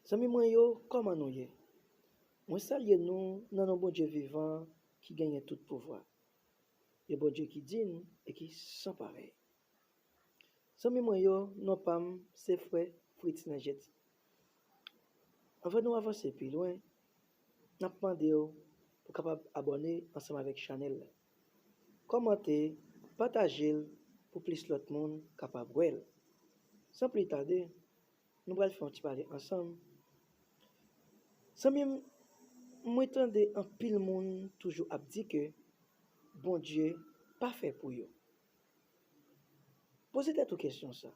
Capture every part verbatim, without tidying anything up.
Zanmi mwen yo, kòman nou ye? Mwen salye nou nan non Bondye vivan ki genyen tout pouvwa. Yon Bondye ki dign e ki san parèy. Zanmi mwen yo, non pa m se frè Fritz Langetti. Anvan nou avanse pi lwen, n ap mande w pou kapab abòne ansanm avèk chanèl la. Kòmante, pataje l pou plis lòt moun kapab wè l. San pli tade, nou pral fè yon ti pale ansanm. Zanmi m, mwen tande anpil moun toujou ap di ke Bondye pa fè pou yo. Poze tèt ou kesyon sa.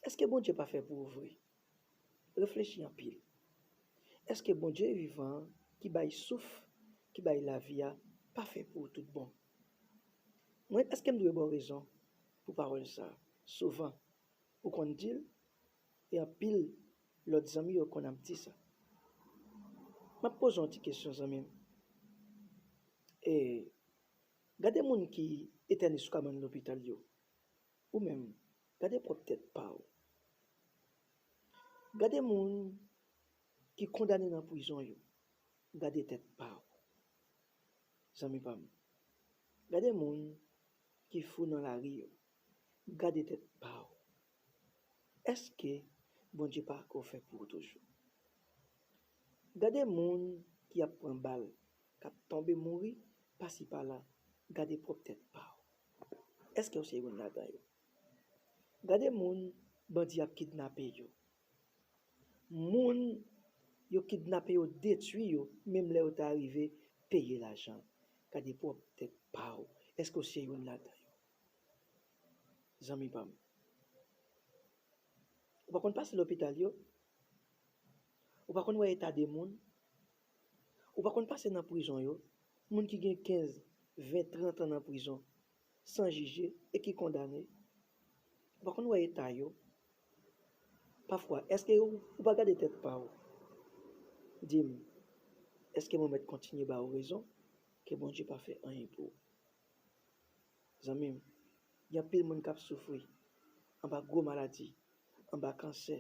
Èske Bondye pa fè pou ou vre? Reflechi anpil. Èske Bondye vivan an ki bay souf, ki bay lavi a, pa fè pou ou tout bon? Mwen, èske m dwe ba w rezon pou pawòl sa a? Souvan, ou konn di l, e anpil lòt zanmi yo konn ap di sa. M ap poze w yon ti kesyon, zanmi m. E, gade moun ki etène sou kabann lopital yo. Ou menm, gade pwòp tèt pa w. Gade moun ki kondane nan prizon yo. Gade tèt pa w. Zanmi pa m, gade moun ki fou nan lari yo. Gade tèt pa w. Èske Bondye pa ko fè pou ou toujou? Gade moun ki ap pran bal, k ap tonbe mouri, pasi pala, gade pwòp tèt pa w. Èske w se youn ladan yo? Gade moun bandi ap kidnape yo. Moun yo kidnape yo, detwi yo, menm lè yo ta rive peye lajan. Gade pwòp tèt pa w. Èske w se youn ladan yo? Zanmi pa m, ou pa konn pase lopital yo? Ou pa konn wè eta de moun? Ou pa konn pase nan prizon yo? Moun ki gen kenz, ven, trant an nan prizon, san jije e ki kondane. Ou pa konn wè eta yo? Pafwa, èske ou, ou pa gade tèt pa w? Di m, èske mwen mèt kontinye ba ou rezon ke Bondye pa fè anyen pou ou? Zanmi m, gen anpil moun k ap soufri anba gwo maladi, anba kansè,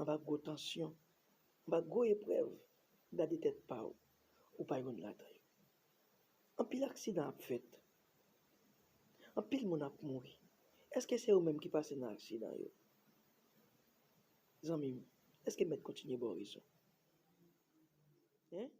anba gwo tansyon, anba gwo eprèv. Gade tèt pa w, ou pa youn ladan yo. Anpil aksidan ap fèt. Anpil moun ap mouri. Èske se ou menm ki pase nan aksidan yo? Zanmi m, èske m mèt kontinye ba w rezon? Hein?